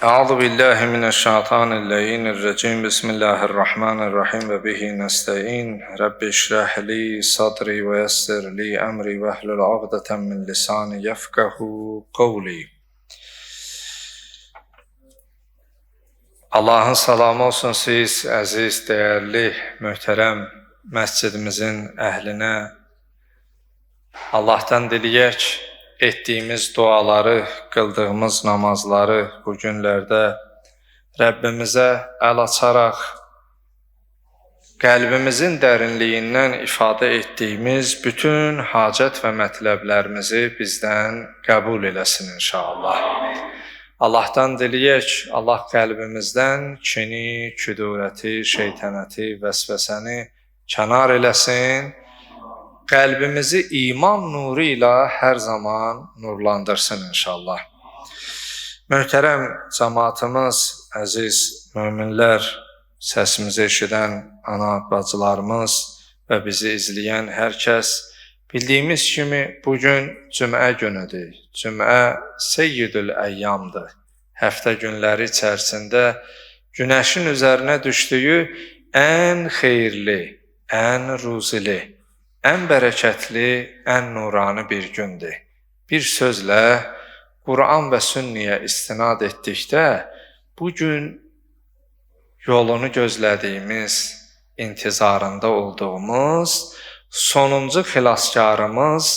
Euzu billahi mineşşeytanirracim. Bismillahirrahmanirrahim ve bihi nestaîn. Rabbi şrah li sadri ve yessir li emri ve hlul ugdeten min lisani yefkahu kavli. Allah'ın salamı olsun siz əziz, dəyərli, möhtərəm məscidimizin əhlinə. Allah'tan diləyək etdiyimiz duaları, qıldığımız namazları bu günlərdə Rəbbimizə əl açaraq qəlbimizin dərinliyindən ifadə etdiyimiz bütün hacət və mətləblərimizi bizdən qəbul eləsin inşallah. Allah'tan diləyək, Allah qəlbimizdən kini, küdurəti, şeytənəti, vəsvəsəni kənar eləsin. Qəlbimizi iman nuru ilə hər zaman nurlandırsın inşallah. Möhtərəm cəmaatımız, əziz möminlər, səsimizi eşidən ana bacılarımız və bizi izləyən hər kəs, bildiyimiz kimi bugün cümə günüdür. Cümə seyyidül əyyamdır. Həftə günləri içərisində günəşin üzərinə düşdüyü ən xeyirli, ən ruzili, ən bərəkətli, ən nurani bir gündür. Bir sözlə Quran və Sünniyə istinad etdikdə bu gün yolunu gözlədiyimiz, intizarında olduğumuz sonuncu xilaskarımız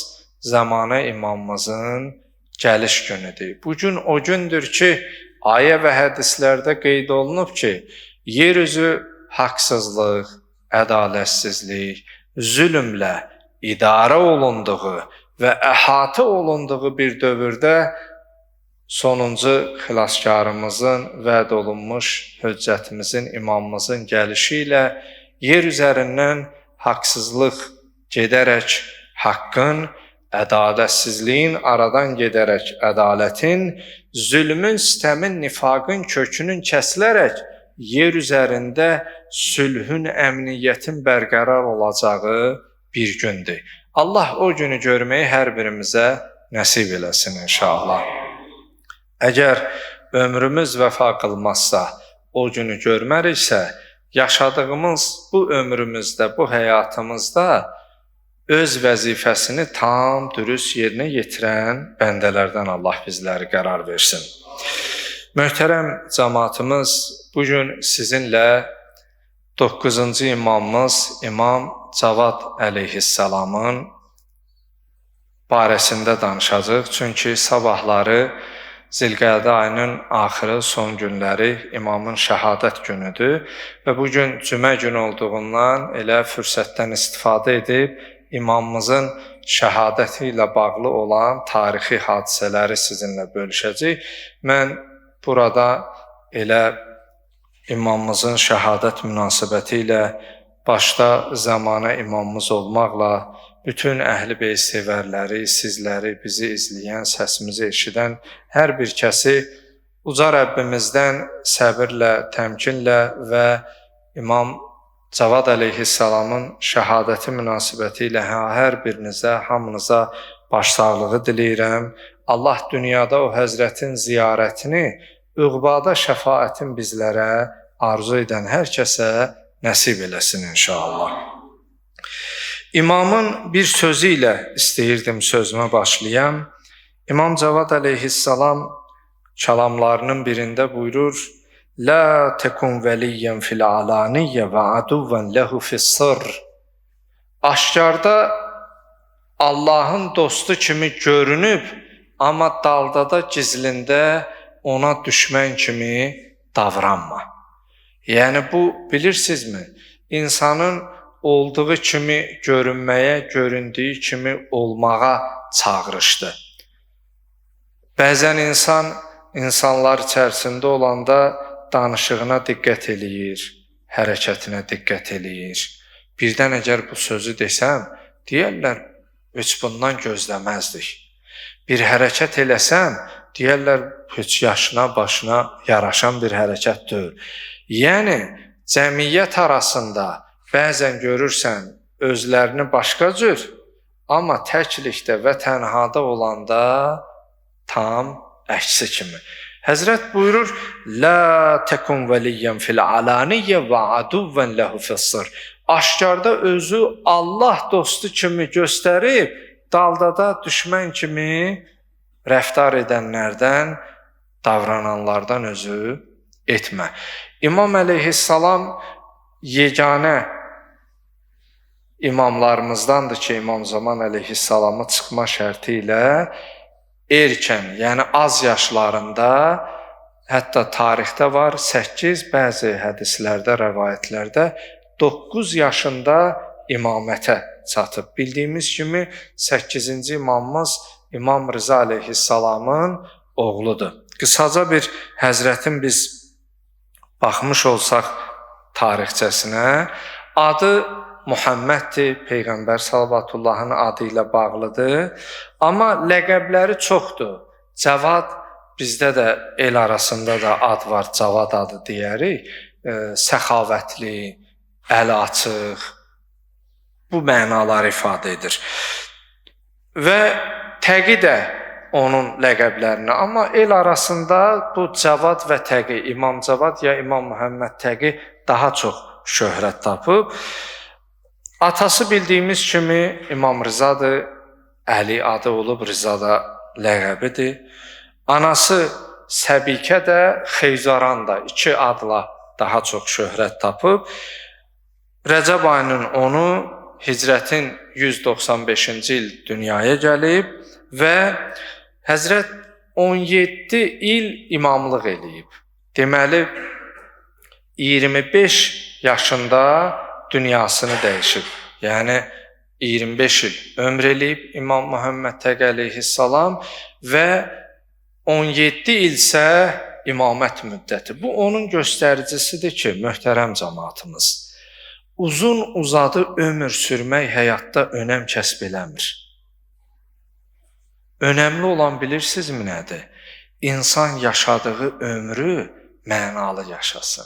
zəmanə imamımızın gəliş günüdür. Bu gün o gündür ki, ayə və hədislərdə qeyd olunub ki, yer üzü haqsızlıq, ədalətsizlik, zülmlə idarə olunduğu və əhatə olunduğu bir dövrdə sonuncu xilaskarımızın, vəd olunmuş höccətimizin, imamımızın gəlişi ilə yer üzərindən haqsızlıq gedərək haqqın, ədalətsizliyin aradan gedərək ədalətin, zülmün, sitəmin, nifaqın kökünün kəsilərək yer üzərində sülhün, əmniyyətin bərqərar olacağı bir gündür. Allah o günü görməyi hər birimizə nəsib eləsin inşallah. Əgər ömrümüz vəfa qılmazsa, o günü görməriksə, yaşadığımız bu ömrümüzdə, bu həyatımızda öz vəzifəsini tam, dürüst yerinə yetirən bəndələrdən Allah bizləri qərar versin. Möhtərəm cəmaatımız, bugün sizinlə 9-cu imamımız İmam Cavad əleyhissalamın barəsində danışacaq. Çünki sabahları Zilqədə ayının axırı, son günləri imamın şəhadət günüdür və bugün cümə günü olduğundan elə fürsətdən istifadə edib imamımızın şəhadəti ilə bağlı olan tarixi hadisələri sizinlə bölüşəcəyik. Mən burada elə imamımızın şəhadət münasibəti ilə başda zəmanə imamımız olmaqla bütün Əhl-i Beyt sevərləri, sizləri, bizi izləyən, səsimizi eşidən hər bir kəsi uca Rəbbimizdən səbirlə, təmkinlə və İmam Cavad əleyhissalamın şəhadəti münasibəti ilə hər birinizə, hamınıza başsağlığı diləyirəm. Allah dünyada o həzrətin ziyarətini, üqbada şəfaətin bizlərə arzu edən hər kəsə nəsib eləsin inşallah. İmamın bir sözü ilə istəyirdim sözümə başlayam. İmam Cavad əleyhissalam kəlamlarının birində buyurur: La tekun veliyyen fil alaniyye ve aduven lehu fis-sirr. Aşkarda Allahın dostu kimi görünüb, amma daldada, gizlində ona düşmən kimi davranma. Yəni bu, bilirsinizmi, insanın olduğu kimi görünməyə, göründüyü kimi olmağa çağırışdır. Bəzən insan insanlar içərisində olanda danışığına diqqət eləyir, hərəkətinə diqqət eləyir. Birdən əgər bu sözü desəm, deyərlər, heç bundan gözləməzdik. Bir hərəkət eləsəm, deyərlər, heç yaşına, başına yaraşan bir hərəkət deyil. Yəni, cəmiyyət arasında bəzən görürsən özlərini başqa cür, amma təklikdə və tənhada olanda tam əksi kimi. Həzrət buyurur, La tekun veliyyen fil alaniyye və aduvven lehu fissir. Aşkarda özü Allah dostu kimi göstərib, daldada düşmən kimi rəftar edənlərdən, davrananlardan özü etmə. İmam əleyhissalam yeganə imamlarımızdandır ki, İmam Zaman əleyhissalamı çıxma şərti ilə erkən, yəni az yaşlarında, hətta tarixdə var 8, bəzi hədislərdə, rəvayətlərdə 9 yaşında imamətə çatıb. Bildiyimiz kimi 8-ci imamımız İmam Rıza əleyhissalamın oğludur. Qısaca bir həzrətin biz baxmış olsaq tarixçəsinə, adı Muhamməddir, Peyğəmbər salavatullahın adı ilə bağlıdır. Amma ləqəbləri çoxdur. Cavad, bizdə də el arasında da ad var, Cavad adı deyərik. Səxavətli, əli açıq, bu mənaları ifadə edir. Və Təqi də onun ləqəblərini, amma el arasında bu Cavad və Təqi, İmam Cavad ya İmam Muhammed Təqi daha çox şöhrət tapıb. Atası bildiyimiz kimi İmam Rızadır, Əli adı olub, Rıza da ləqəbidir. Anası Səbikə də Xeyzaran da iki adla daha çox şöhrət tapıb. Rəcəb ayının 10-u hicrətin 195-ci il dünyaya gəlib və Həzrət 17 il imamlıq eləyib. Deməli, 25 yaşında dünyasını dəyişib. Yəni, 25 il ömr eləyib İmam Muhammed Təqi əleyhissalam və 17 il isə imamət müddəti. Bu, onun göstəricisidir ki, möhtərəm cəmaatımız, uzun uzadı ömür sürmək həyatda önəm kəsb eləmir. Önəmli olan bilirsinizmi nədir? İnsan yaşadığı ömrü mənalı yaşasın.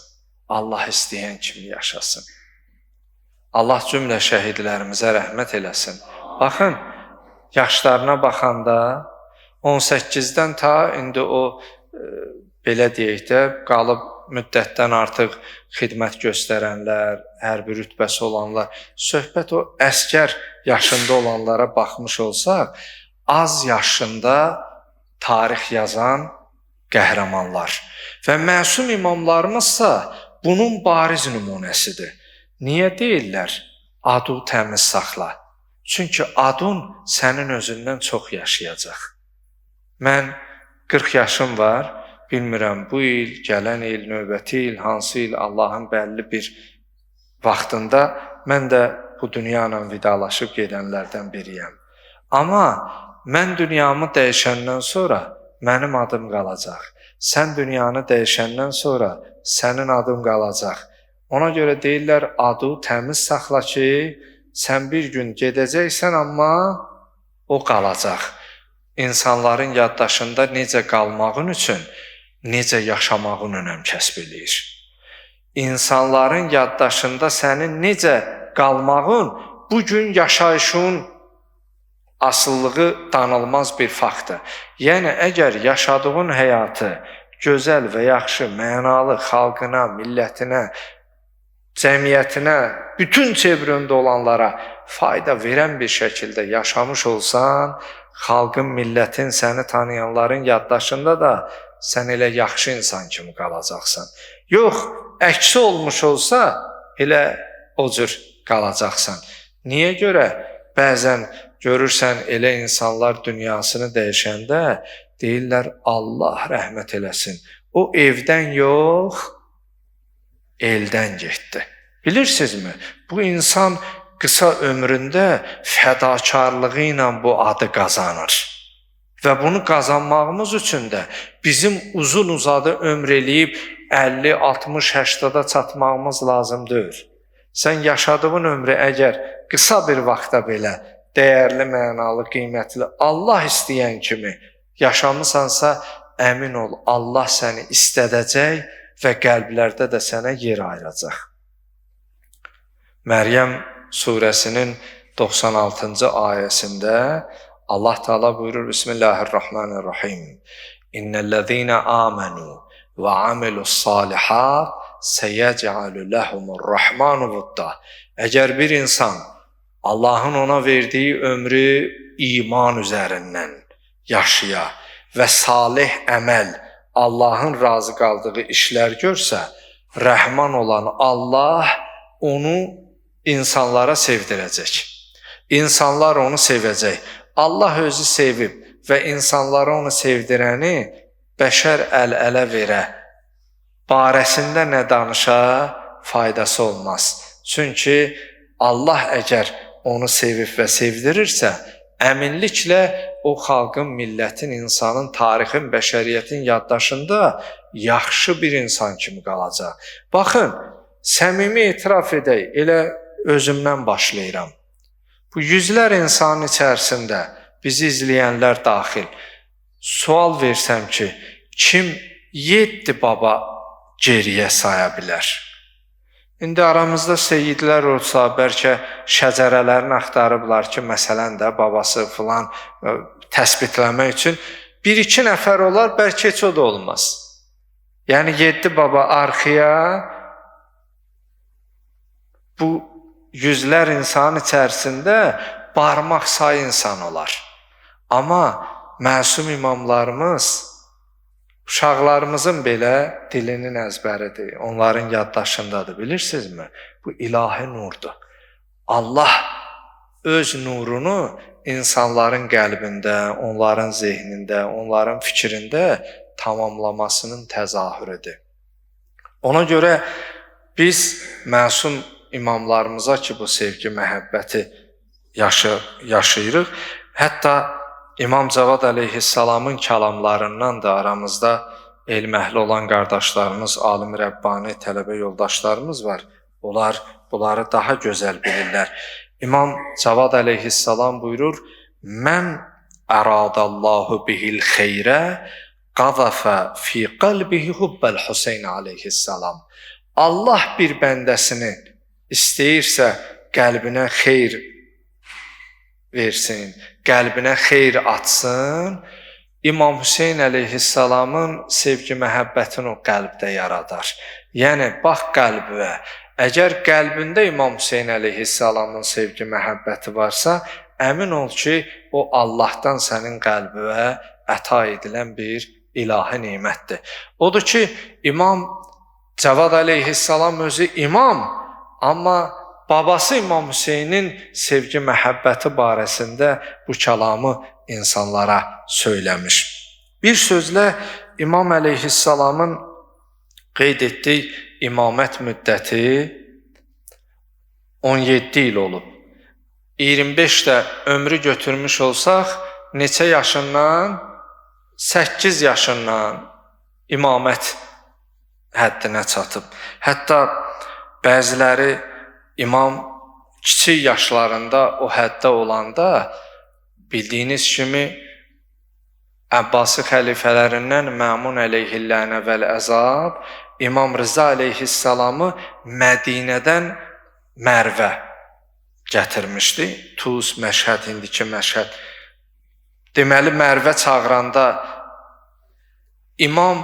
Allah istəyən kimi yaşasın. Allah cümlə şəhidlərimizə rəhmət eləsin. Baxın, yaşlarına baxanda 18-dən ta indi o, belə deyək də, qalıb müddətdən artıq xidmət göstərənlər, hərbi rütbəsi olanlar, söhbət o əskər yaşında olanlara baxmış olsaq, az yaşında tarix yazan qəhrəmanlar. Və məsum imamlarımızsa bunun bariz nümunəsidir. Niyə deyirlər? Adu təmiz saxla. Çünki adun sənin özündən çox yaşayacaq. Mən 40 yaşım var, bilmirəm bu il, gələn il, növbəti il, hansı il Allahın bəlli bir vaxtında mən də bu dünya ilə vidalaşıb gedənlərdən biriyəm. Amma mən dünyamı dəyişəndən sonra mənim adım qalacaq. Sən dünyanı dəyişəndən sonra sənin adın qalacaq. Ona görə deyirlər, adı təmiz saxla ki, sən bir gün gedəcəksən, amma o qalacaq. İnsanların yaddaşında necə qalmağın üçün, necə yaşamağın önəm kəsb eləyir. İnsanların yaddaşında sənin necə qalmağın, bugün yaşayışın asıllığı danılmaz bir faktdır. Yəni, əgər yaşadığın həyatı gözəl və yaxşı, mənalı xalqına, millətinə, cəmiyyətinə, bütün çevrəndə olanlara fayda verən bir şəkildə yaşamış olsan, xalqın, millətin, səni tanıyanların yaddaşında da sən elə yaxşı insan kimi qalacaqsan. Yox, əksi olmuş olsa, elə o cür qalacaqsan. Niyə görə? Bəzən görürsən elə insanlar dünyasını dəyişəndə deyirlər, Allah rəhmət eləsin. O evdən yox, eldən getdi. Bilirsinizmi? Bu insan qısa ömründə fədakarlığı ilə bu adı qazanır. Və bunu qazanmağımız üçün də bizim uzun uzadı ömr eləyib 50, 60, 80-a çatmağımız lazım deyil. Sən yaşadığın ömrü əgər qısa bir vaxtda belə dəyərli, mənalı, qiymətli, Allah istəyən kimi yaşamısansa, əmin ol, Allah səni istədəcək və qəlblərdə də sənə yer ayıracaq. Məryəm surəsinin 96-cı ayəsində Allah Teala buyurur, Bismillahirrahmanirrahim. İnnellezîne âmenû və amilu's-salihat seyec'alu lehumur-rahmanu vudda. Əgər bir insan Allahın ona verdiyi ömrü iman üzərindən yaşaya və salih əməl, Allahın razı qaldığı işlər görsə, Rəhman olan Allah onu insanlara sevdirəcək. İnsanlar onu sevəcək. Allah özü sevib və insanlara onu sevdirəni bəşər əl-ələ verə, barəsində nə danışa faydası olmaz. Çünki Allah əgər onu sevib və sevdirirsə, əminliklə o xalqın, millətin, insanın, tarixin, bəşəriyyətin yaddaşında yaxşı bir insan kimi qalacaq. Baxın, səmimi etiraf edək, elə özümdən başlayıram. Bu yüzlər insanın içərisində bizi izləyənlər daxil, sual versəm ki, kim 7 baba geriyə saya bilər? İndi aramızda seyidlər olsa, bəlkə şəcərələrini axtarıblar ki, məsələn də babası filan təsbitləmək üçün bir-iki nəfər olar, bəlkə heç o da olmaz. Yəni 7 baba arxaya bu yüzlər insanın içərisində barmaq say insan olar. Amma məsum imamlarımız uşaqlarımızın belə dilinin əzbəridir, onların yaddaşındadır, bilirsinizmi? Bu ilahi nurdur. Allah öz nurunu insanların qəlbində, onların zehnində, onların fikrində tamamlamasının təzahürüdür. Ona görə biz məsum imamlarımıza ki, bu sevgi, məhəbbəti yaşayırıq. Hətta İmam Cavad əleyhissalamın kəlamlarından da aramızda elm əhli olan qardaşlarımız, alim rəbbani, tələbə yoldaşlarımız var. Onlar bunları daha gözəl bilirlər. İmam Cavad əleyhissalam buyurur, Mən əradallahu bihil xeyrə qazafə fi qalbihi hubbəl Hüseyn əleyhissalam. Allah bir bəndəsini istəyirsə qəlbinə xeyr versin, qəlbinə xeyr atsın, İmam Hüseyn əleyhissalamın sevgi məhəbbətini o qəlbdə yaradar. Yəni, bax qəlbə, əgər qəlbində İmam Hüseyn əleyhissalamın sevgi məhəbbəti varsa, əmin ol ki, o Allahdan sənin qəlbə əta edilən bir ilahi nemətdir. Odur ki, İmam Cavad əleyhissalam özü imam, amma babası İmam Hüseynin sevgi məhəbbəti barəsində bu kəlamı insanlara söyləmiş. Bir sözlə İmam əleyhissalamın qeyd etdiyi imamət müddəti 17 il olub. 25 də ömrü götürmüş olsaq, neçə yaşından? 8 yaşından imamət həddinə çatıb. Hətta bəziləri İmam kiçik yaşlarında o həddə olanda bildiyiniz kimi Əbbasi xəlifələrindən Məmun əleyhillənə vəl-əzab İmam Rıza əleyhissalamı Mədinədən Mərvə gətirmişdi. Tuz, Məşhəd, indiki Məşhəd. Deməli, Mərvə çağıranda İmam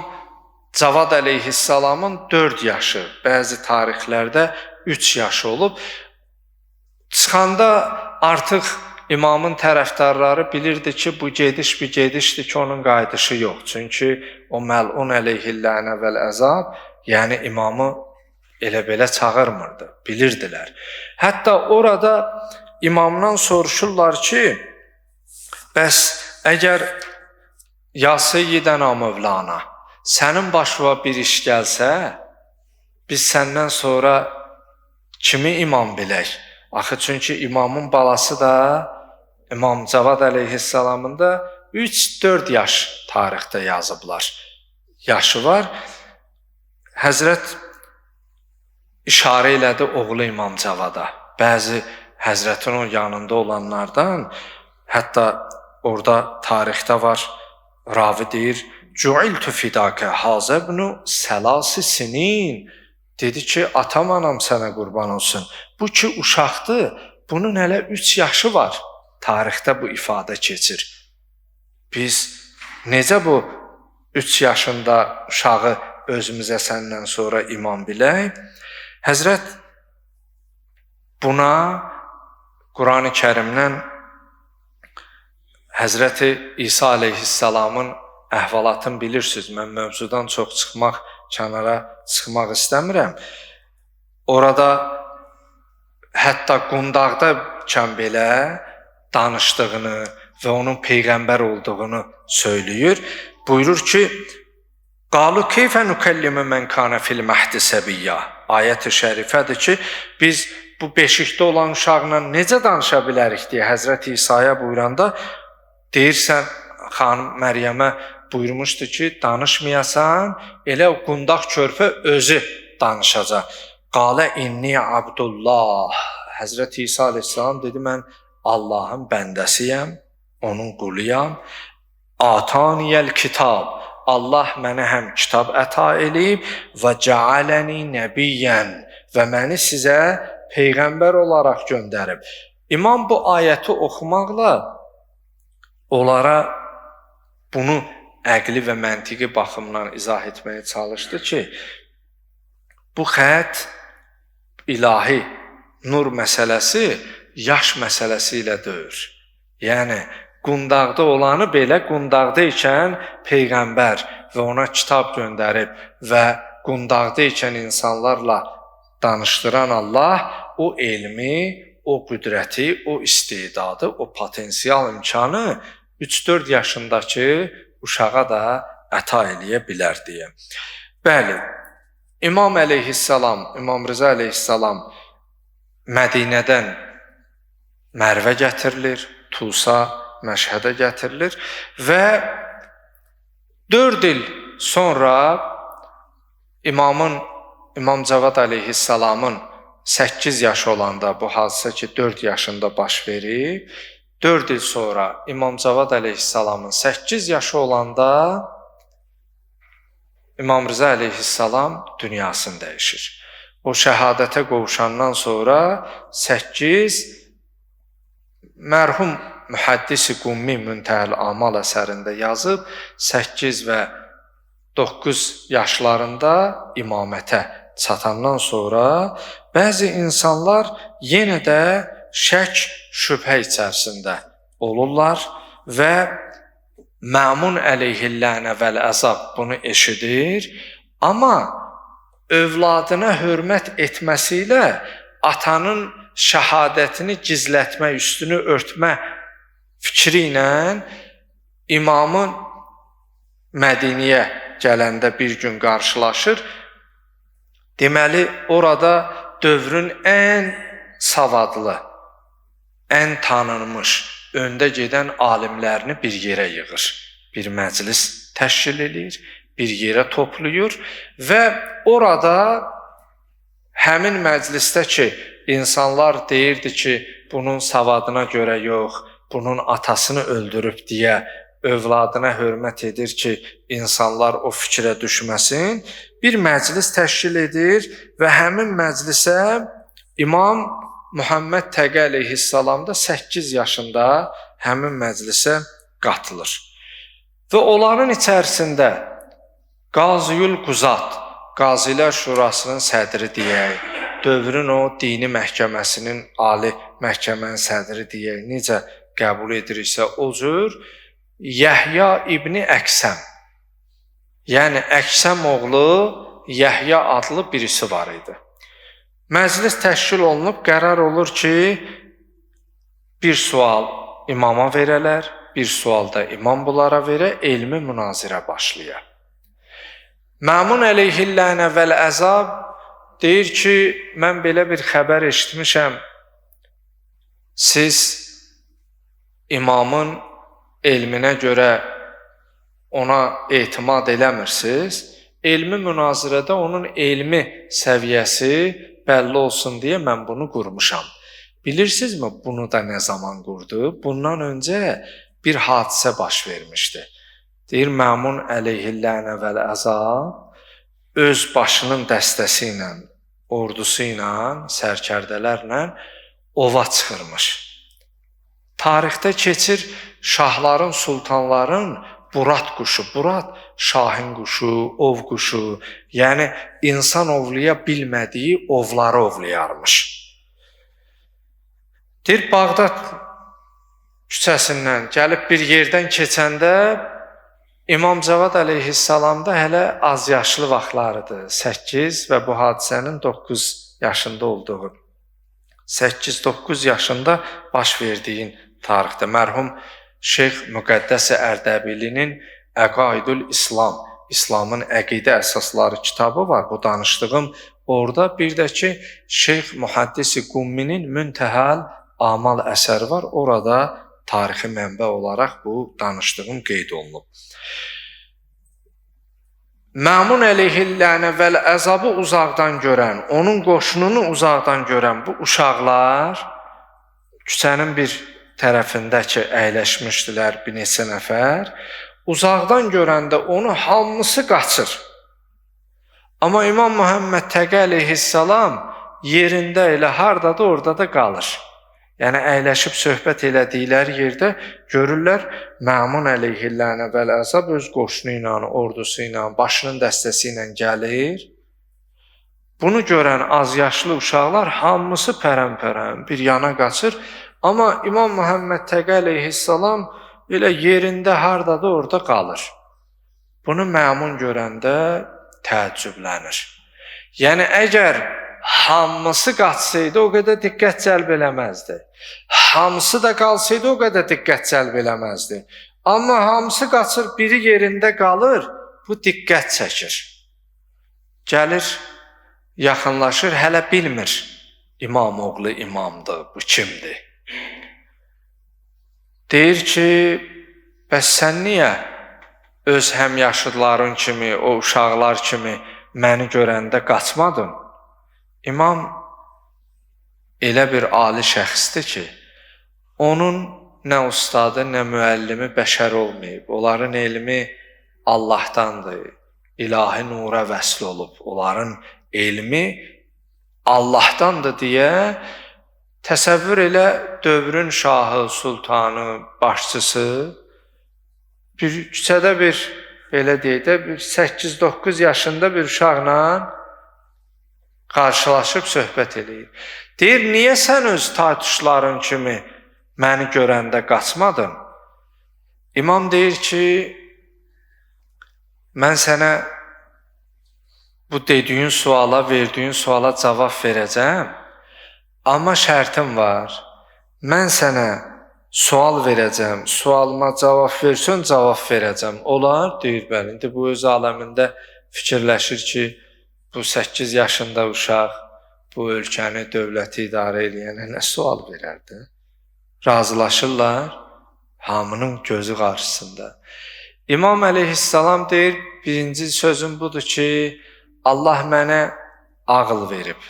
Cavad əleyhissalamın 4 yaşı, bəzi tarixlərdə 3 yaşı olub. Çıxanda artıq imamın tərəfdarları bilirdi ki, bu gediş bir gedişdir ki, onun qayıdışı yox. Çünki o məlun əleyhillənə vəl-əzab, yəni imamı elə belə çağırmırdı, bilirdilər. Hətta orada imamdan soruşurlar ki, bəs əgər ya seyyidənə Mövlana, sənin başına bir iş gəlsə, biz səndən sonra kimi imam bilək? Axı, çünki imamın balası da İmam Cavad əleyhissalamın da 3-4 yaş tarixdə yazıblar. Yaşı var. Həzrət işarə elədi oğlu İmam Cavada. Bəzi həzrətin o yanında olanlardan, hətta orada tarixdə var, ravi deyir, Cu'iltu fidakə hazəbnu səlasi sinin. Dedi ki, atam anam sənə qurban olsun. Bu ki uşaqdır, bunun hələ 3 yaşı var. Tarixdə bu ifadə keçir. Biz necə bu 3 yaşında uşağı özümüzə səndən sonra imam bilək. Həzrət buna Qurani Kərimdən Həzrəti İsa əleyhissalamın əhvalatını bilirsiniz. Mən mövzudan çox çıxmaq, kənara çıxmaq istəmirəm. Orada hətta qundaqda ikən belə danışdığını və onun peyğəmbər olduğunu söyləyir. Buyurur ki, Qalu keyfə nükellimu men kana fil məhdi səbiyya. Ayət-i şərifədir ki, biz bu beşikdə olan uşaqla necə danışa bilərik deyə Həzrəti İsa'ya buyuranda deyirsən, xanım Məryəmə buyurmuşdu ki, danışmayasan, elə o qundaq körpə özü danışacaq. Qalə inni abdullah. Həzrəti İsa əleyhissalam dedi, mən Allahın bəndəsiyəm, onun quluyam. Ataniyəl kitab. Allah mənə həm kitab əta eləyib və cəaləni nəbiyyən və məni sizə peyğəmbər olaraq göndərib. İmam bu ayəti oxumaqla onlara bunu əqli və məntiqi baxımdan izah etməyə çalışdı ki, bu xət ilahi nur məsələsi yaş məsələsi ilə deyil. Yəni, qundaqda olanı belə qundaqda ikən peyğəmbər və ona kitab göndərib və qundaqda ikən insanlarla danışdıran Allah o elmi, o qüdrəti, o istedadı, o potensial imkanı 3-4 yaşındakı uşağa da əta eləyə bilər deyə. Bəli, İmam əleyhissalam, İmam Rıza əleyhissalam Mədinədən Mərvə gətirilir, Tusa, Məşhədə gətirilir və 4 il sonra İmam Cavad əleyhissalamın 8 yaşı olanda, bu hadisə ki 4 yaşında baş verib, 4 il sonra İmam Cavad əleyhissalamın 8 yaşı olanda İmam Rıza əleyhissalam dünyasını dəyişir. O şəhadətə qovuşandan sonra 8 mərhum Mühəddis-i Qummi Müntəhəl Amal əsərində yazıb, 8 və 9 yaşlarında imamətə çatandan sonra bəzi insanlar yenə də şək, şübhə içərisində olurlar və Məmun əleyhillənə vəl-əzab bunu eşidir, amma övladına hörmət etməsi ilə atanın şəhadətini gizlətmə, üstünü örtmə fikri ilə imamın Mədiniyə gələndə bir gün qarşılaşır. Deməli, orada dövrün ən savadlı, ən tanınmış, öndə gedən alimlərini bir yerə yığır. Bir məclis təşkil eləyir, bir yerə toplayır və orada həmin məclisdə ki, insanlar deyirdi ki, bunun savadına görə yox, bunun atasını öldürüb deyə övladına hörmət edir ki, insanlar o fikrə düşməsin. Bir məclis təşkil edir və həmin məclisə İmam Muhammed Təqi əleyhissalam da 8 yaşında həmin məclisə qatılır. Və onların içərisində Qazıyül Quzat, Qazilər Şurasının sədri deyək, dövrün o dini məhkəməsinin, ali məhkəmənin sədri deyək, necə qəbul ediriksə o cür Yəhya İbni Əksəm, yəni Əksəm oğlu Yəhya adlı birisi var idi. Məclis təşkil olunub, qərar olur ki, bir sual imama verələr, bir sual da imam bunlara verə, elmi münazirə başlayar. Məmun əleyhillənə vəl-əzab deyir ki, mən belə bir xəbər eşitmişəm, siz imamın elminə görə ona etimad eləmirsiniz, elmi münazirədə onun elmi səviyyəsi bəlli olsun deyə mən bunu qurmuşam. Bilirsinizmi bunu da nə zaman qurdu? Bundan öncə bir hadisə baş vermişdi. Deyir, Məmun əleyhillənə vəl-əzab öz başının dəstəsi ilə, ordusu ilə, sərkərdələrlə ova çıxırmış. Tarixdə keçir, şahların, sultanların Burat quşu, burat şahin quşu, ov quşu, yəni insan ovlaya bilmədiyi ovları ovlayarmış. Deyir, Bağdad küçəsindən gəlib bir yerdən keçəndə İmam Cavad əleyhissalam da hələ az yaşlı vaxtlarıdır, 8 və bu hadisənin 9 yaşında olduğu, 8-9 yaşında baş verdiyin tarixdə mərhum Şeyx Müqəddəs Ərdəbilinin Əqaidül İslam, İslamın əqidə əsasları kitabı var, bu danışdığım orada. Bir də ki, Şeyx Mühəddis Qumminin Müntəhəl Amal əsəri var, orada tarixi mənbə olaraq bu danışdığım qeyd olunub. Məmun əleyhillənə vəl əzabı uzaqdan görən, onun qoşununu uzaqdan görən bu uşaqlar küçənin bir tərəfində ki, əyləşmişdilər bir neçə nəfər, uzaqdan görəndə onu hamısı qaçır. Amma İmam Muhammed Təqi əleyhissalam yerində elə hardadır, orada da qalır. Yəni, əyləşib söhbət elədikləri yerdə görürlər, Məmun əleyhillənə vəl əzab öz qoşunu ilə, ordusu ilə, başının dəstəsi ilə gəlir. Bunu görən az yaşlı uşaqlar hamısı pərən-pərən bir yana qaçır. Amma İmam Muhammed Təqi əleyhissalam elə yerində hardadır, orada qalır. Bunu Məmun görəndə təəccüblənir. Yəni, əgər hamısı qaçsaydı, o qədər diqqət cəlb eləməzdi. Hamısı da qalsaydı, o qədər diqqət cəlb eləməzdi. Amma hamısı qaçır, biri yerində qalır, bu diqqət çəkir. Gəlir, yaxınlaşır, hələ bilmir İmam oğlu imamdır, bu kimdir? Deyir ki, bəs sən niyə öz həmyaşıdların kimi, o uşaqlar kimi məni görəndə qaçmadın? İmam elə bir ali şəxsdir ki, onun nə ustadı, nə müəllimi bəşər olmayıb. Onların elmi Allahdandır, ilahi nura vəsl olub. Onların elmi Allahdandır deyə təsəvvür elə dövrün şahı, sultanı, başçısı bir küçədə bir, belə deyək də, bir 8-9 yaşında bir uşaqla qarşılaşıb söhbət eləyir. Deyir, niyə sən öz taytuşların kimi məni görəndə qaçmadın? İmam deyir ki, mən sənə bu dediyin suala, verdiyin suala cavab verəcəm, amma şərtim var. Mən sənə sual verəcəm, sualıma cavab versən, cavab verəcəm. Olar, deyir, bəli. İndi bu öz aləmində fikirləşir ki, bu 8 yaşında uşaq bu ölkəni, dövləti idarə eləyənə nə sual verərdi? Razılaşırlar hamının gözü qarşısında. İmam əleyhissalam deyir, birinci sözüm budur ki, Allah mənə ağıl verib.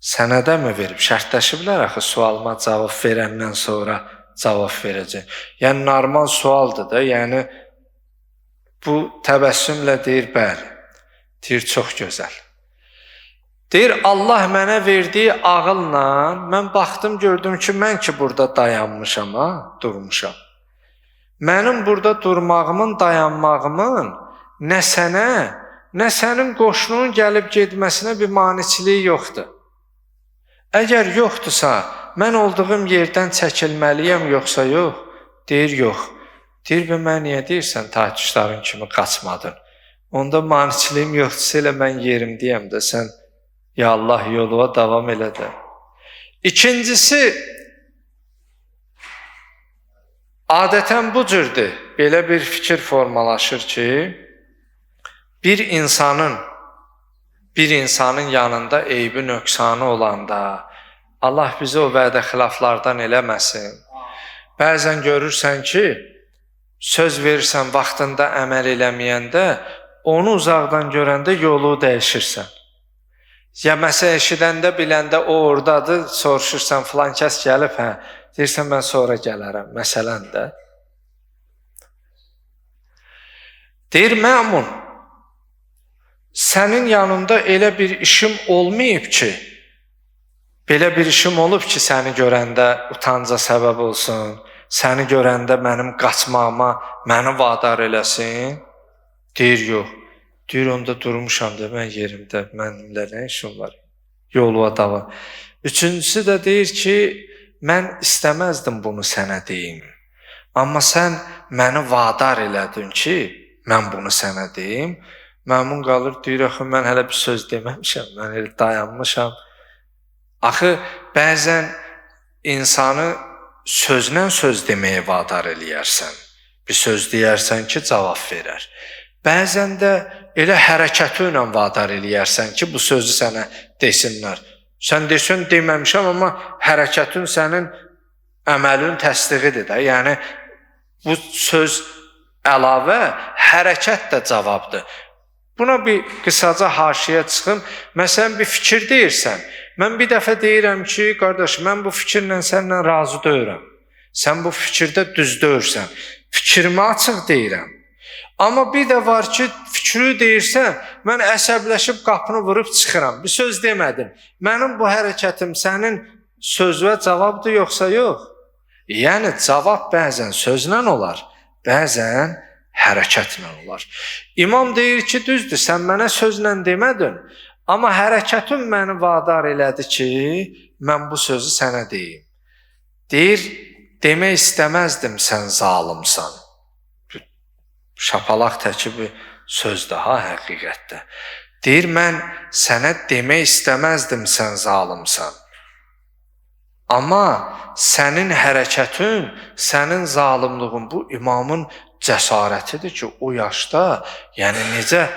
Sənə də mi verib? Şərtləşiblər axı sualıma cavab verəndən sonra cavab verəcək. Yəni, normal sualdır da, yəni bu təbəssümlə deyir, bəli. Deyir, çox gözəl. Deyir, Allah mənə verdiyi ağılla mən baxdım, gördüm ki, mən ki burada dayanmışam, ha, durmuşam. Mənim burada durmağımın, dayanmağımın nə sənə, nə sənin qoşunun gəlib getməsinə bir maneçiliyi yoxdur. Əgər yoxdursa, mən olduğum yerdən çəkilməliyəm, yoxsa yox? Deyir, yox. Deyir, və mən niyə deyirsən, taytuşların kimi qaçmadın? Onda maneçiliyim yoxdursa, elə mən yerimdəyəm də, sən ya Allah yoluna davam elə də. İkincisi, adətən bu cürdür. Belə bir fikir formalaşır ki, bir insanın yanında eybi nöqsanı olanda, Allah bizi o vədə xilaflardan eləməsin. Bəzən görürsən ki, söz verirsən vaxtında əməl eləməyəndə, onu uzaqdan görəndə yolu dəyişirsən. Ya məsələn, eşidəndə, biləndə o oradadır, soruşursan, filan kəs gəlib, hə, deyirsən, mən sonra gələrəm, məsələn də. Deyir, Məmun, sənin yanında elə bir işim olmayıb ki, belə bir işim olub ki, səni görəndə utanca səbəb olsun, səni görəndə mənim qaçmağıma məni vadar eləsin? Deyir, yox. Deyir, onda durmuşam da mən yerimdə, mənimlə nə işim var? Yoluma davam. Üçüncüsü də deyir ki, mən istəməzdim bunu sənə deyim. Amma sən məni vadar elədin ki, mən bunu sənə deyim. Məmun qalır, deyir, axı mən hələ bir söz deməmişəm, mən elə dayanmışam. Axı, bəzən insanı sözlə söz deməyə vadar eləyərsən. Bir söz deyərsən ki, cavab verər. Bəzən də elə hərəkəti ilə vadar eləyərsən ki, bu sözü sənə desinlər. Sən desən deməmişəm, amma hərəkətin sənin əməlin təsdiqidir də. Yəni, bu söz əlavə, hərəkət də cavabdır. Buna bir qısaca haşiyə çıxım. Məsələn, bir fikir deyirsən. Mən bir dəfə deyirəm ki, qardaş, mən bu fikirlə səninlə razı deyirəm. Sən bu fikirdə düz deyirsən. Fikrimi açıq deyirəm. Amma bir də var ki, fikri deyirsən, mən əsəbləşib qapını vurub çıxıram. Bir söz demədim. Mənim bu hərəkətim sənin sözvə cavabdır yoxsa yox? Yəni, cavab bəzən sözlə olar, bəzən hərəkətlə olar. İmam deyir ki, düzdür, sən mənə sözlə demədin, amma hərəkətim məni vadar elədi ki, mən bu sözü sənə deyim. Deyir, demək istəməzdim sən zalımsan. Şapalaq təki bir söz daha həqiqətdə. Deyir, mən sənə demək istəməzdim sən zalımsan. Amma sənin hərəkətin, sənin zalımlığın bu imamın cəsarətidir ki, o yaşda, yəni necə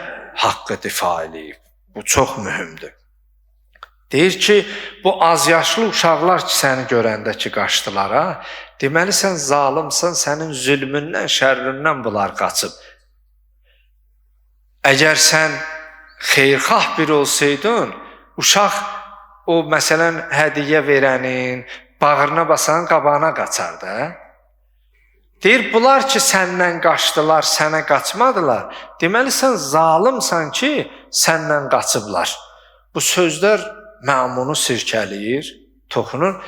haqqı difa eləyib. Bu çox mühümdür. Deyir ki, bu azyaşlı uşaqlar ki, səni görəndə ki, qaçdılar, ha? Deməli, sən zalımsan, sənin zülmündən, şərrindən bunlar qaçıb. Əgər sən xeyirxah biri olsaydın, uşaq o, məsələn, hədiyyə verənin, bağrına basanın qabağına qaçardı. Hə? Deyir, bunlar ki, səndən qaçdılar, sənə qaçmadılar. Deməli, sən zalımsan ki, səndən qaçıblar. Bu sözlər Məmunu sirkəliyir, toxunur.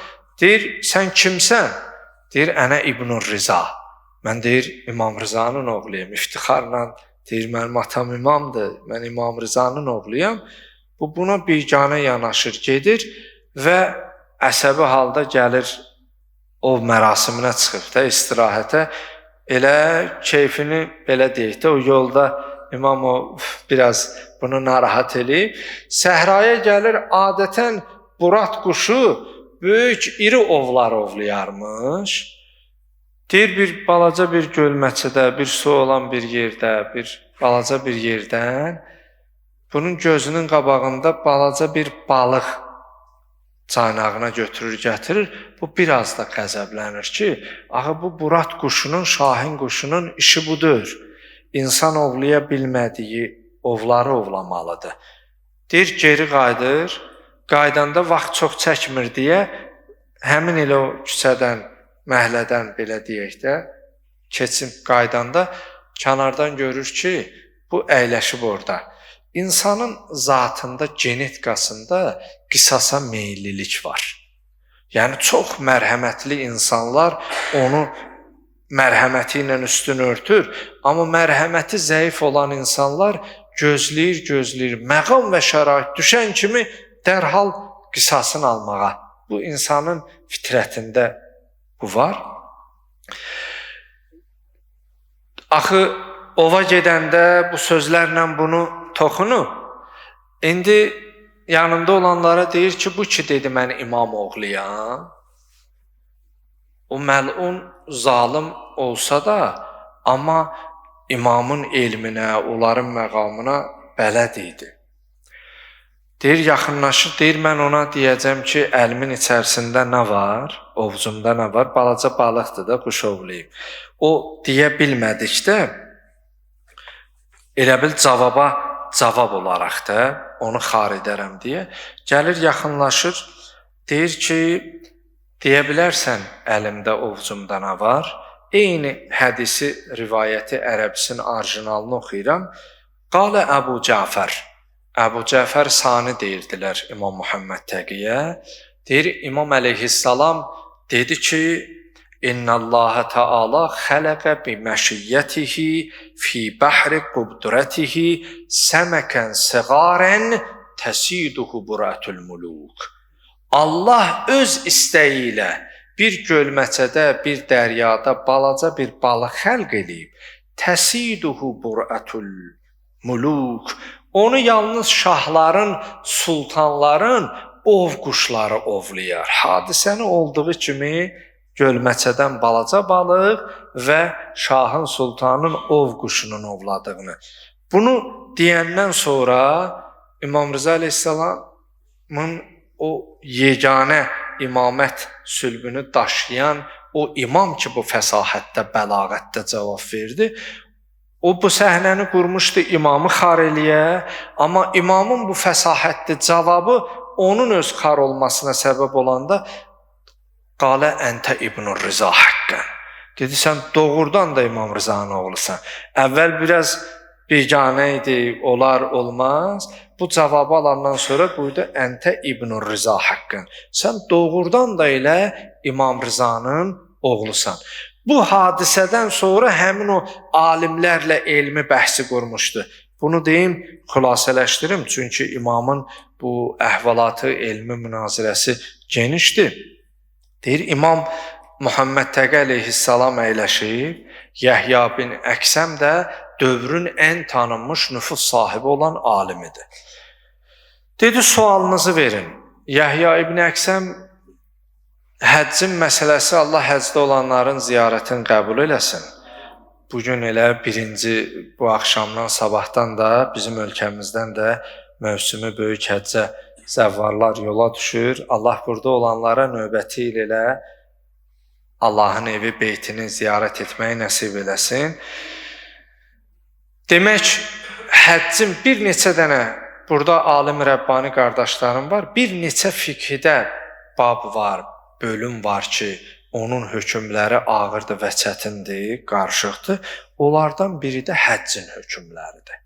Deyir, sən kimsən? Deyir, ənə İbnur Rıza. Mən deyir, İmam Rızanın oğluyam. İftixarla deyir, mənim atam imamdır, mən İmam Rızanın oğluyam. Bu, buna biganə yanaşır, gedir və əsəbi halda gəlir o mərasiminə çıxıb da, istirahətə. Elə keyfini belə deyək də, o yolda İmam o biraz bunu narahat eləyib. Səhraya gəlir, adətən burat quşu böyük iri ovlar ovlayarmış. Deyir, bir balaca bir gölməçədə, bir su olan bir yerdə, bir balaca bir yerdən bunun gözünün qabağında balaca bir balıq caynağına götürür, gətirir. Bu biraz da qəzəblənir ki, axı bu burat quşunun, şahin quşunun işi budur. İnsan ovlaya bilmədiyi ovları ovlamalıdır. Deyir, geri qayıdır. Qaydanda vaxt çox çəkmir deyə həmin elə o küçədən, məhlədən belə deyək də, keçib qaydanda kənardan görür ki, bu əyləşib orada. İnsanın zatında, genetikasında qisasa meyillilik var. Yəni, çox mərhəmətli insanlar onu mərhəməti ilə üstün örtür, amma mərhəməti zəif olan insanlar gözləyir, gözləyir, məqam və şərait düşən kimi dərhal qisasını almağa. Bu, insanın fitrətində bu var. Axı, ova gedəndə bu sözlərlə bunu toxunub. İndi yanında olanlara deyir ki, bu ki dedi, mən imam oğluyam. O məlun zalım olsa da, amma imamın elminə, onların məqamına bələd idi. Deyir, yaxınlaşır, deyir, mən ona deyəcəm ki, əlimin içərisində nə var, ovcumda nə var, balaca balıqdır da, quş ovlayıb. O deyə bilmədikdə, elə bil cavaba cavab olaraq da onu xar edərəm deyə. Gəlir, yaxınlaşır, deyir ki, deyə bilərsən əlimdə, ovcumda nə var? Eyni hədisi, rivayəti ərəbisinin orijinalını oxuyuram. Qalə Əbu Cəfər. Əbu Cəfər Sani deyirdilər İmam Muhammed Təqiyə. Deyir, İmam əleyhissalam dedi ki, İnnallaha Teala xələqə bi məşiyyətihi fi bəhri qudratihi səməkən siğarən təsiduhu buratul muluk. Allah öz istəyi ilə bir gölməçədə, bir dəryada balaca bir balıq xəlq eləyib. Təsiduhu buratul muluk. Onu yalnız şahların, sultanların ov quşları ovlayar. Hadisəni olduğu kimi gölməçədən balaca balıq və şahın, sultanın ov quşunun ovladığını. Bunu deyəndən sonra İmam Rıza əleyhissalamın o yeganə imamət sülbünü daşıyan o imam ki, bu fəsahətdə, bəlağətdə cavab verdi, o bu səhnəni qurmuşdu imamı xar eləyə, amma imamın bu fəsahətli cavabı onun öz xar olmasına səbəb olanda qalə əntə İbnur Rıza haqqən. Dedi, sən doğrudan da İmam Rızanın oğlusan. Əvvəl biraz biganə idi, olar, olmaz. Bu cavabı alandan sonra buyurdu, əntə İbnur Rıza haqqən. Sən doğrudan da elə İmam Rızanın oğlusan. Bu hadisədən sonra həmin o alimlərlə elmi bəhsi qurmuşdu. Bunu deyim, xülasələşdirim, çünki imamın bu əhvalatı, elmi münazirəsi genişdir. Deyir, İmam Muhammed Təqi əleyhissalam əyləşib, Yəhya bin Əksəm də dövrün ən tanınmış nüfuz sahibi olan alimidir. Dedi, sualınızı verin. Yəhya ibn Əksəm həccin məsələsi, Allah həcdə olanların ziyarətini qəbul eləsin. Bugün elə birinci bu axşamdan, sabahdan da bizim ölkəmizdən də mövsümü böyük həccə zəvvarlar yola düşür. Allah burada olanlara növbəti il elə Allahın evi, beytini ziyarət etməyi nəsib eləsin. Demək, həccin bir neçə dənə, burada alim Rəbbani qardaşlarım var, bir neçə fiqhdə bab var, bölüm var ki, onun hökmləri ağırdır və çətindir, qarışıqdır. Onlardan biri də həccin hökmləridir.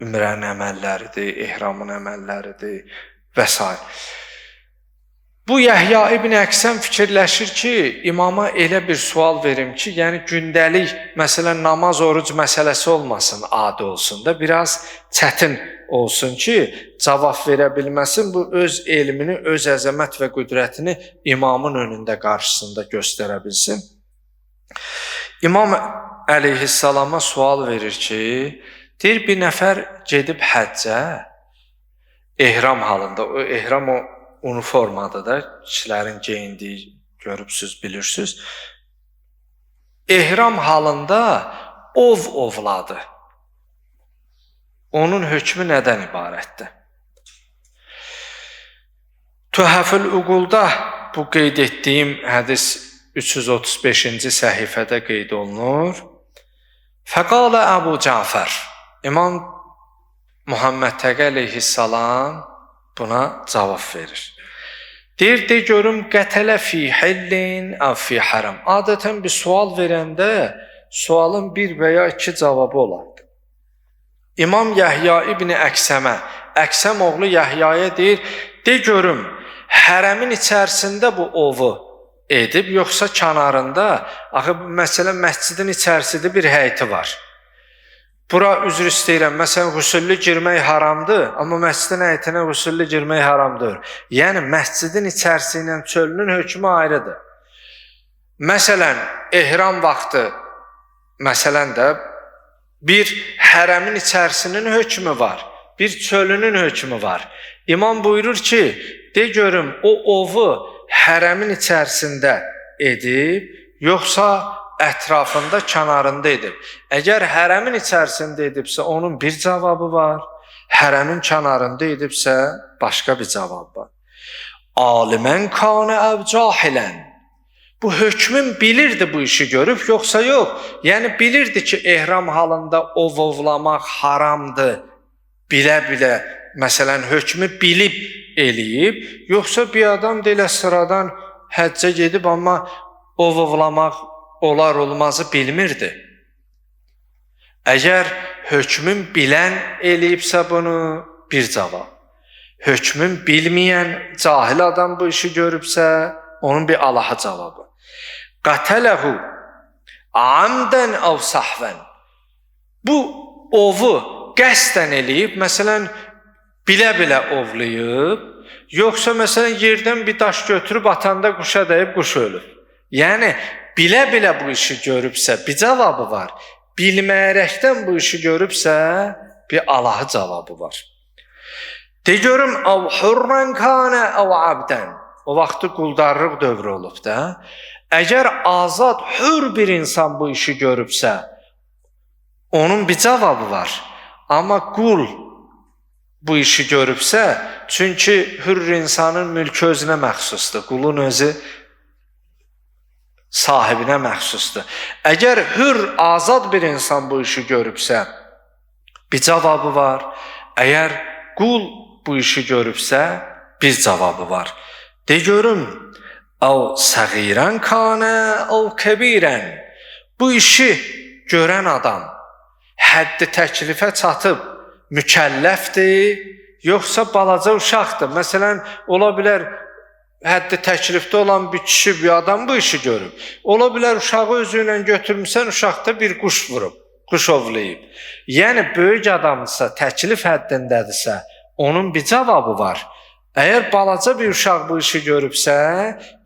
Ümrənin əməlləridir, ehramın əməlləridir və s. Bu Yəhya ibn Əksəm fikirləşir ki, imama elə bir sual verim ki, yəni gündəlik, məsələn, namaz, oruc məsələsi olmasın, adi olsun da, biraz çətin olsun ki, cavab verə bilməsin, bu öz elmini, öz əzəmət və qüdrətini imamın önündə, qarşısında göstərə bilsin. İmam əleyhissalama sual verir ki, deyir, bir nəfər gedib həccə, ehram halında, o ehram o uniformadır da, kişilərin geyindiyi, görübsüz, bilirsiniz. Ehram halında ov ovladı. Onun hökmü nədən ibarətdir? Tuhəfül Uqulda bu qeyd etdiyim hədis 335-ci səhifədə qeyd olunur. Fəqalə Əbu Cəfər, İmam Muhammed Təqi əleyhissalam buna cavab verir. Deyir, de görüm, qətələ fi hillin əv fi haram. Adətən bir sual verəndə sualın bir və ya iki cavabı olardı. İmam Yəhya ibn Əksəmə, Əksəm oğlu Yəhyaya deyir, de görüm, hərəmin içərisində bu ovu edib, yoxsa kənarında? Axı, məsələn, məscidin içərisində bir həyəti var. Bura üzr istəyirəm, məsələn, qüsüllü girmək haramdır, amma məscidin həyətinə qüsüllü girmək haramdır. Yəni, məscidin içərisi ilə çölünün hökmü ayrıdır. Məsələn, ehram vaxtı, məsələn də, bir hərəmin içərisinin hökmü var, bir çölünün hökmü var. İmam buyurur ki, de görüm, o ovu hərəmin içərisində edib, yoxsa ətrafında, kənarında edib. Əgər hərəmin içərisində edibsə, onun bir cavabı var. Hərəmin kənarında edibsə, başqa bir cavab var. Alimən kanə əv cahilən. Bu hökmün bilirdi bu işi görüb, yoxsa yox. Yəni, bilirdi ki, ehram halında ov ovlamaq haramdır. Bilə-bilə, məsələn, hökmü bilib eləyib, yoxsa bir adam da elə sıradan həccə gedib, amma ov ovlamaq olar olmazı bilmirdi. Əgər hökmün bilən eləyibsə bunu, bir cavab. Hökmün bilməyən cahil adam bu işi görübsə, onun bir Allaha cavabı. Qatələhu amdən əv sahvən. Bu ovu qəsdən eləyib, məsələn, bilə-bilə ovlayıb, yoxsa məsələn yerdən bir daş götürüb atanda quşa dəyib quş ölüb. Yəni bilə-bilə bu işi görübsə bir cavabı var. Bilməyərəkdən bu işi görübsə bir Allahı cavabı var. De görüm əv hurran kana əv abdən. O vaxtı quldarlıq dövrü olub da. Əgər azad, hür bir insan bu işi görübsə, onun bir cavabı var. Amma qul bu işi görübsə, çünki hür insanın mülkü özünə məxsusdur. Qulun özü sahibinə məxsusdur. Əgər hür, azad bir insan bu işi görübsə, bir cavabı var. Əgər qul bu işi görübsə, bir cavabı var. De görüm, əv səğirən kanə, əv kəbirən. Bu işi görən adam həddi təklifə çatıb mükəlləfdir, yoxsa balaca uşaqdır. Məsələn, ola bilər həddi təklifdə olan bir kişi, bir adam bu işi görüb. Ola bilər uşağı özü ilə götürmüsən, uşaqda bir quş vurub, quş ovlayıb. Yəni, böyük adamdırsa, təklif həddindədirsə, onun bir cavabı var. Əgər balaca bir uşaq bu işi görübsə,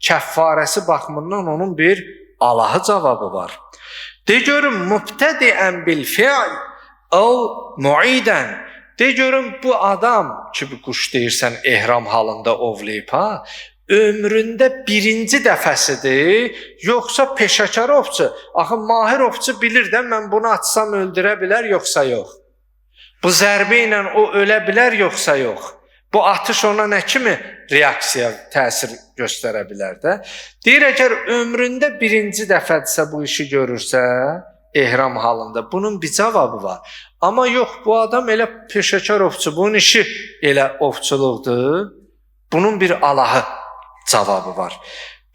kəffarəsi baxımından onun bir Allahı cavabı var. De görüm, mübtədiən bil fi'l əv muidən. De görüm, bu adam ki, bu quş deyirsən, ehram halında ovlayıb, ha, ömründə birinci dəfəsidir, yoxsa peşəkar ovçu? Axı, mahir ovçu bilir də, mən bunu atsam öldürə bilər, yoxsa yox. Bu zərbə ilə o ölə bilər, yoxsa yox. Bu atış ona nə kimi reaksiya, təsir göstərə bilər də? Deyir, əgər ömründə birinci dəfədirsə bu işi görürsə, ehram halında, bunun bir cavabı var. Amma yox, bu adam elə peşəkar ovçu, bunun işi elə ovçuluqdur. Bunun bir Allahı cavabı var.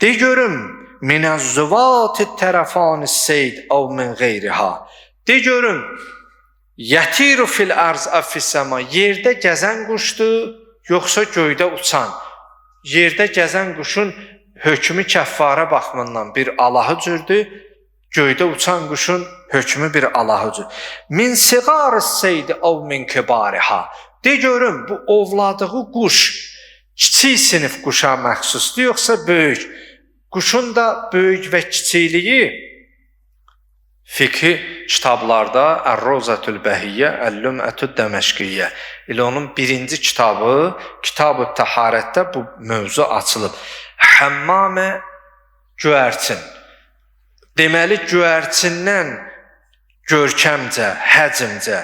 De görüm, minəz-züvat-i tərəfan-i seyd əv min qeyriha. De görüm, yətiru fil ərz əv fis-səma, yerdə gəzən quşdur, yoxsa göydə uçan. Yerdə gəzən quşun hökmü kəffarə baxımından bir Allahı cürdür, göydə uçan quşun hökmü bir Allahı cürdür. Min siqar-ı seyd əv min kibariha. De görüm, bu ovladığı quş kiçik sinif quşa məxsusdur, yoxsa böyük? Quşun da böyük və kiçikliyi fiqhi kitablarda Ər-Rozətül Bəhiyyə, Əl-Lümətü Dəməşqiyyə. Elə onun birinci kitabı, Kitab-ı Təharətdə bu mövzu açılıb. Həmmamə göyərçin. Deməli, göyərçindən görkəmcə, həcmcə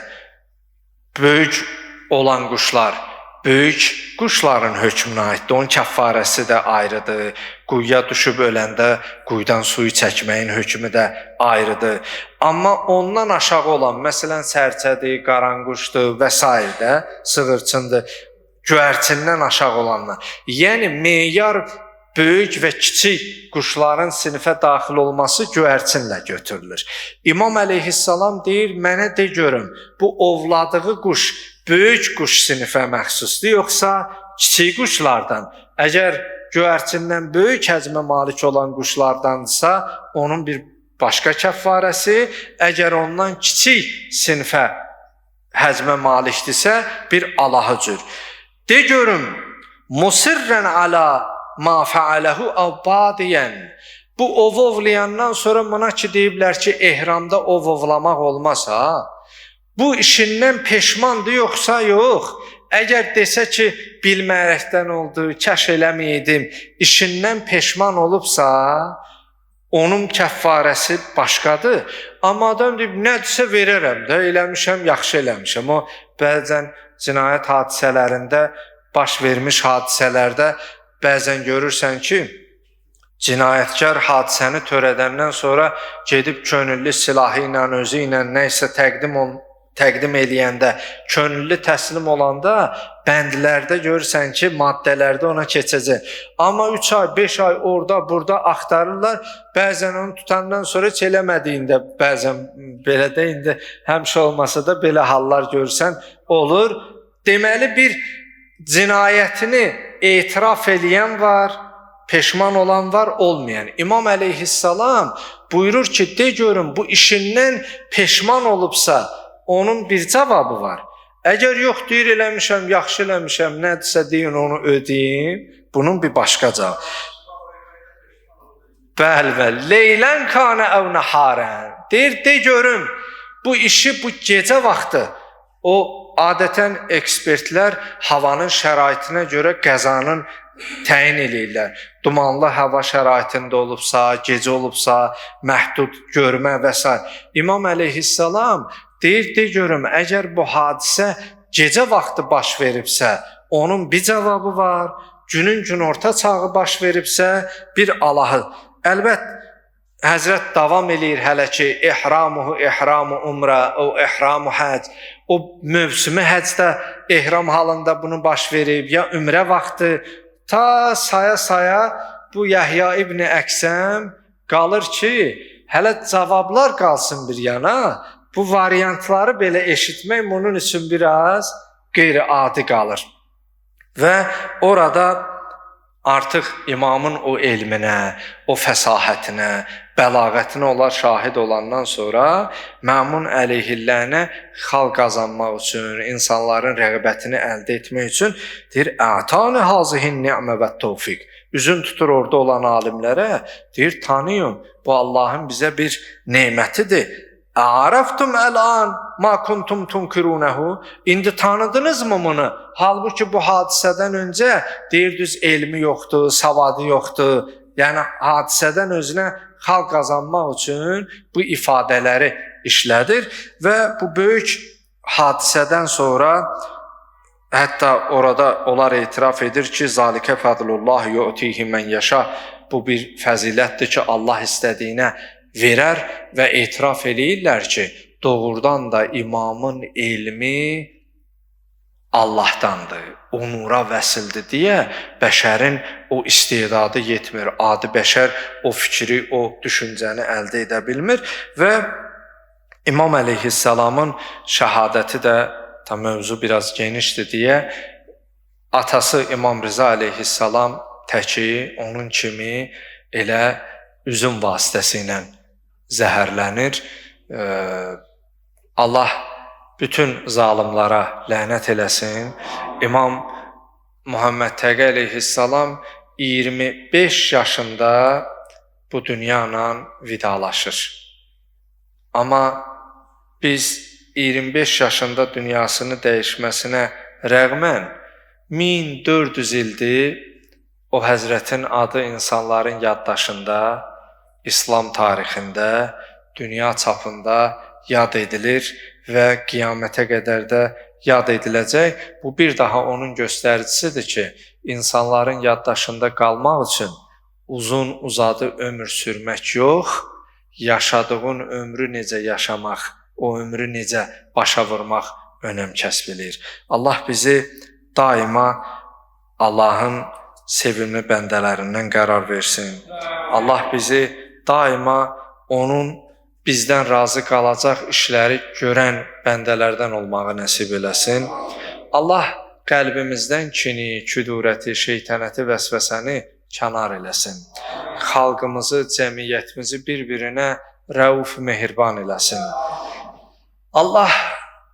böyük olan quşlar, böyük quşların hökmünə aiddir. Onun kəffarəsi də ayrıdır. Quyuya düşüb öləndə quyudan suyu çəkməyin hökmü də ayrıdır. Amma ondan aşağı olan, məsələn, sərçədir, qaranquşdur və s. də, sığırçındır, göyərçindən aşağı olanlar. Yəni, meyar böyük və kiçik quşların sinifə daxil olması göyərçinlə götürülür. İmam əleyhissalam deyir, mənə de görüm, bu ovladığı quş böyük quş sinifə məxsusdur, yoxsa kiçik quşlardan? Əgər göyərçindən böyük həcmə malik olan quşlardandırsa, onun bir başqa kəffarəsi, əgər ondan kiçik sinifə həcmə malikdirsə, bir Allahı cür. De görüm, musirrən alə ma fəaləhu əv badiyən. Bu ov ovlayandan sonra buna ki, deyiblər ki, ehramda ov ovlamaq olmaz, ha? Bu işindən peşmandır, yoxsa yox? Əgər desə ki, bilmərəkdən oldu, kəş eləməyəydim, işindən peşman olubsa, onun kəffarəsi başqadır. Amma adam deyib, nədirsə verərəm də, eləmişəm, yaxşı eləmişəm. O, bəzən cinayət hadisələrində, baş vermiş hadisələrdə bəzən görürsən ki, cinayətkar hadisəni törədəndən sonra gedib könüllü silahı ilə, özü ilə nə isə təqdim eləyəndə, könüllü təslim olanda bəndlərdə görürsən ki, maddələrdə ona keçəcək. Amma 3 ay, 5 ay orada, burada axtarırlar. Bəzən onu tutandan sonra heç eləmədiyində, bəzən belə də indi həmişə olmasa da belə hallar görürsən olur. Deməli, bir cinayətini etiraf eləyən var, Peşman olan var, olmayan. İmam əleyhissalam buyurur ki, de görüm bu işindən peşman olubsa onun bir cavabı var. Əgər yox, deyir eləmişəm, yaxşı eləmişəm, nədirsə deyin onu ödəyim, bunun bir başqa cavabı. Bəli, bəli. Leylən kanə əv nəharən. Deyir, de görüm, bu işi bu gecə vaxtı, o adətən ekspertlər havanın şəraitinə görə qəzanın təyin eləyirlər. Dumanlı hava şəraitində olubsa, gecə olubsa, məhdud görmə və s. İmam əleyhissalam deyir, de görüm, əgər bu hadisə gecə vaxtı baş veribsə, onun bir cavabı var. Günün günorta çağı baş veribsə, bir Allahı. Əlbət, Həzrət davam eləyir hələ ki, ehramuhu ehramu umrə, o ehramu həc, o mövsümü həcdə ehram halında bunu baş verib, ya ümrə vaxtı, ta saya-saya bu Yəhya İbni Əksəm qalır ki, hələ cavablar qalsın bir yana, bu variantları belə eşitmək bunun üçün biraz qeyri-adi qalır. Və orada artıq imamın o elminə, o fəsahətinə, bəlağətinə onlar şahid olandan sonra Məmun əleyhillənə xal qazanmaq üçün, insanların rəğbətini əldə etmək üçün deyir, "Ətani hazihin ni'mə və tövfiq." Üzün tutur orada olan alimlərə, deyir, tanıyın, bu Allahın bizə bir nemətidir. Ərəftum əl-an ma kuntum tunkirunehu. İndi tanıdınız mı bunu? Halbuki bu hadisədən öncə deyirdiniz elmi yoxdur, savadı yoxdur. Yəni hadisədən özünə xal qazanmaq üçün bu ifadələri işlədir və bu böyük hadisədən sonra hətta orada onlar etiraf edir ki, zalikə fədlullah yu'tihi men yəşa. Bu bir fəzilətdir ki, Allah istədiyinə verər və etiraf eləyirlər ki, doğrudan da imamın elmi Allahdandır, o nura vəsildir deyə bəşərin o istedadı yetmir. Adi bəşər o fikri, o düşüncəni əldə edə bilmir və İmam əleyhissalamın şəhadəti də tam mövzu biraz genişdir deyə atası İmam Rıza əleyhissalam təki onun kimi elə üzüm vasitəsi ilə zəhərlənir. Allah bütün zalimlara lənət eləsin. İmam Muhammed Təqi əleyhissalam 25 yaşında bu dünya ilə vidalaşır. Amma biz 25 yaşında dünyasını dəyişməsinə rəğmən 1400 ildir o həzrətin adı insanların yaddaşında, İslam tarixində, dünya çapında yad edilir və qiyamətə qədər də yad ediləcək. Bu bir daha onun göstəricisidir ki, insanların yaddaşında qalmaq üçün uzun uzadı ömür sürmək yox, yaşadığın ömrü necə yaşamaq, o ömrü necə başa vurmaq önəm kəsb eləyir. Allah bizi daima Allahın sevimli bəndələrindən qərar versin. Allah bizi daima onun bizdən razı qalacaq işləri görən bəndələrdən olmağı nəsib eləsin. Allah qəlbimizdən kini, küdurəti, şeytənəti, vəsvəsəni kənar eləsin. Xalqımızı, cəmiyyətimizi bir-birinə rəuf, mehriban eləsin. Allah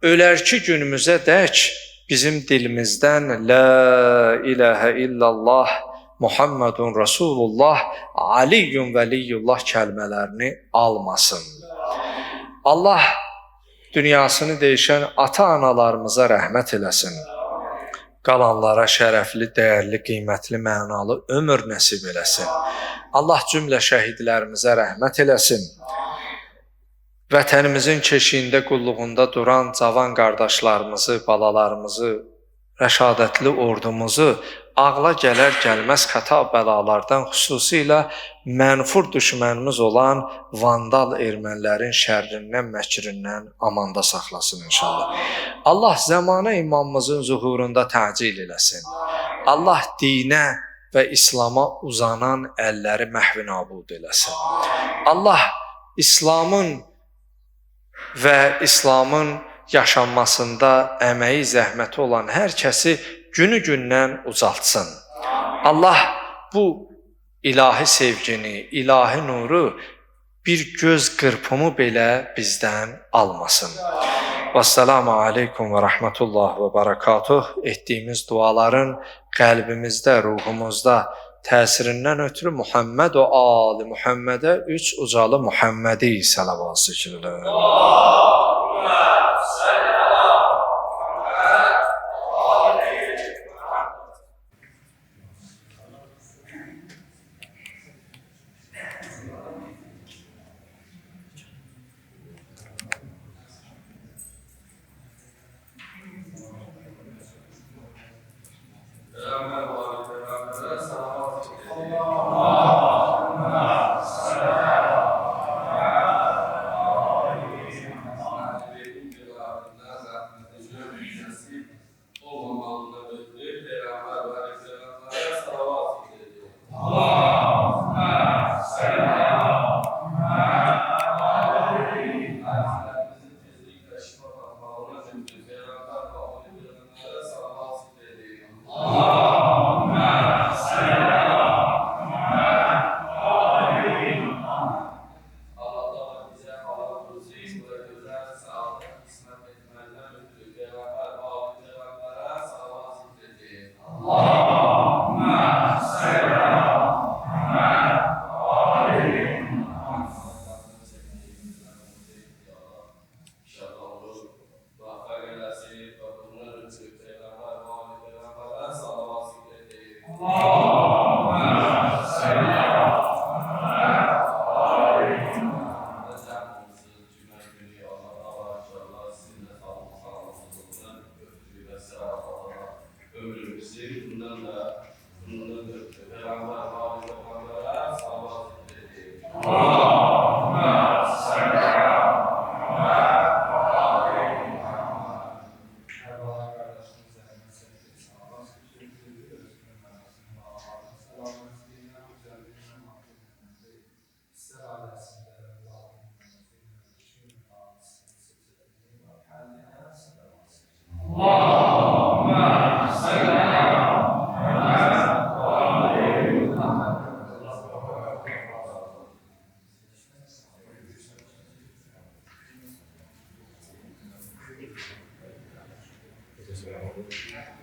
ölərki günümüzə dək bizim dilimizdən La ilahə illallah Muhammedun Rasulullah Aliyyun Vəliyyullah kəlmələrini almasın. Allah dünyasını dəyişən ata-analarımıza rəhmət eləsin. Qalanlara şərəfli, dəyərli, qiymətli, mənalı ömür nəsib eləsin. Allah cümlə şəhidlərimizə rəhmət eləsin. Vətənimizin keşiyində, qulluğunda duran cavan qardaşlarımızı, balalarımızı, rəşadətli ordumuzu ağla gələr gəlməz xəta bəlalardan, xüsusilə mənfur düşmənimiz olan vandal ermənilərin şərrindən, məkrindən amanda saxlasın inşallah. Allah zəmanə imamımızın zuhurunda təcil eləsin. Allah dinə və İslama uzanan əlləri məhv nabud eləsin. Allah İslamın və İslamın yaşanmasında əməyi, zəhməti olan hər kəsi günü-gündən ucaltsın. Allah bu ilahi sevgini, ilahi nuru bir göz qırpımı belə bizdən almasın. Vəssalamu aleykum və rəhmətullah və barakatuh. Etdiyimiz duaların qəlbimizdə, ruhumuzda təsirindən ötürü Muhammed və ali Muhammedə üç ucalı Muhammədi salavat zikrilə. Thank you.